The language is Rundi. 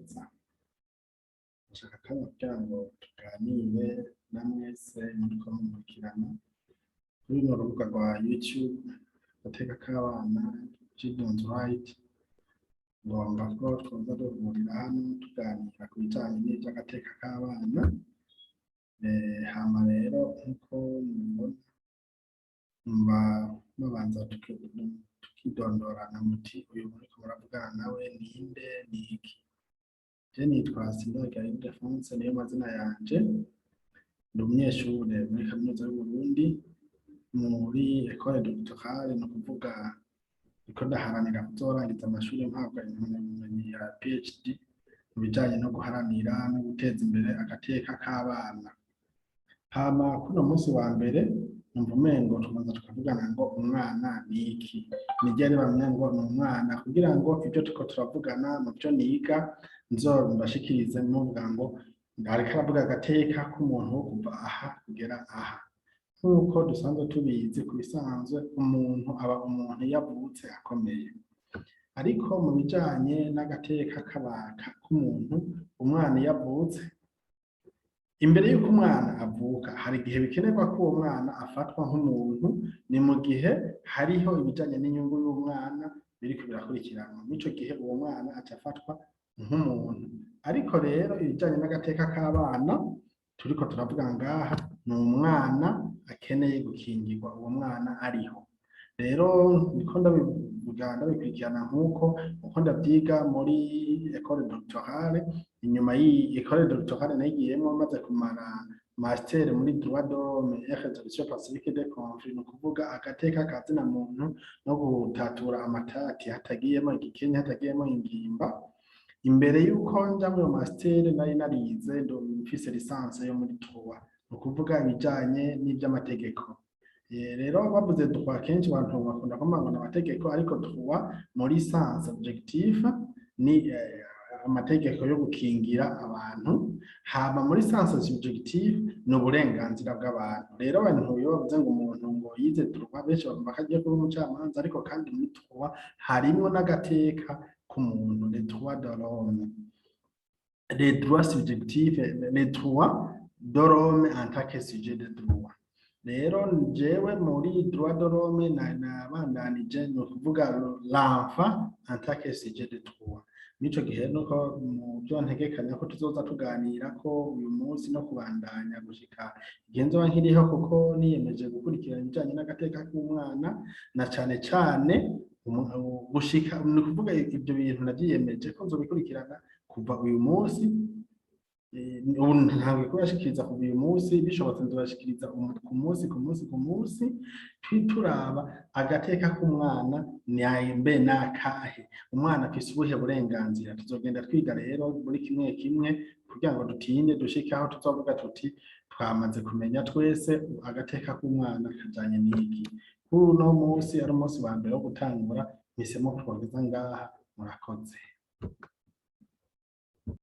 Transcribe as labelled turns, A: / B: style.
A: Neza. Ndashaka akanya kugira ngo tuganire na mwese muriko mumurikirana kuri runo rubuga rwa YouTube, Agateka k'Abana, Children's Right. Ngomba ko twoza duhurira hano tuganira ku bijanye n'ivy'agateka k'abana. Hama rero, nkuko mubibona, mba mubanza tukidondorana muti: "Uyu muriko muravugana nawe ninde, ni iki?" Je nitwa Sindayigaya Ildephonse, niyo mazina yanje. Ndi umunyeshure muri Kaminuza y'Uburundi, muri école doctorale, ni ukuvuga ndiko ndaharanira kuzorangiza amashure mpabwa impamyabumenyi ya PhD mu bijanye no guharanira no guteza imbere agateka k'abana. Hama kuno munsi wa mbere numva umengo tubanza tukavugana ngo umwana ni iki, ni ryari bamenya ngo ni umwana, kugira ngo ivyo turiko turavugana mu vyo niga nzobibashikirize muvuga ngo ariko aravuga agateka k'umuntu wo kuva aha kugera aha. Nk'uko dusanzwe tubizi, ku bisanzwe umuntu aba umuntu iyo avutse akomeye, ariko mu bijanye n'agateka k'umuntu, umwana iyo avutse, imbere y'uko umwana avuka, hari igihe bikenerwa ko uwo mwana afatwa nk'umuntu. Ni mu gihe hariho ibijanye n'inyungu y'umwana biriko birakurikiranwa. Mw'ico gihe uwo mwana aca afatwa nk'umuntu. Ariko rero ibijanye n'agateka k'abana turiko turavuga ngaha ni umwana akeneye gukingirwa, uwo mwana ariho. Rero ndiko ndabivuga, ndabikurikirana nk'uko uko ndavyiga muri école doctorale. Inyuma y'iyi école doctorale nayigiyemwo maze kumara master muri droit de l'homme et résolution pacifique des conflits, ni ukuvuga agateka ka zina muntu no gutatura amatati hatagiyemo igikenye, hatagiyemo ingimba. Imbere y'uko nja muri iyo master nari narize, mfise licence yo muri droit, ni ukuvuga ibijanye n'ivy'amategeko. Rero bavuze droit, kenshi abantu bakunda kuvuga ngo ni amategeko, ariko droit muri sens objectif ni amategeko yo gukingira abantu, hama muri sens subjectif ni uburenganzira bw'abantu. Rero abantu iyo bavuze ngo umuntu ngo yize droit, benshi bumva ko agiye kuba umucamanza, ariko kandi muri droit harimwo n'agateka k'umuntu, les droits de l'homme, les droits subjectifs, les droits de l'homme en tant que sujet de droit. Rero jewe muri droit de l'homme nabandanije, ni ukuvuga l'enfant en tant que sujet de droit. Nico gihe nuko mu byo ntegekanya ko tuzoza tuganira ko uyu munsi no kubandanya gushika igihe nzoba nkiriho, kuko niyemeje gukurikirana ibijanye n'agateka k'umwana na cane cane gushika, ni ukuvuga ibyo bintu navyiyemeje ko nzobikurikirana kuva uyu munsi. Ubu ntabwo kubashikiriza kuva uyu munsi, bishobotse nzobashikiriza ku munsi ku munsi ku munsi, turaba agateka k'umwana mbe nakahe, umwana afise ubuhe burenganzira. Tuzogenda twiga rero muri kimwe kimwe kugira ngo dutinde dushike aho tuzovuga tuti twamaze kumenya twese agateka k'umwana kajanye n'iki. Kuri uno munsi ari umunsi wa mbere wo gutangura, mpisemo twogeza ngaha. Murakoze.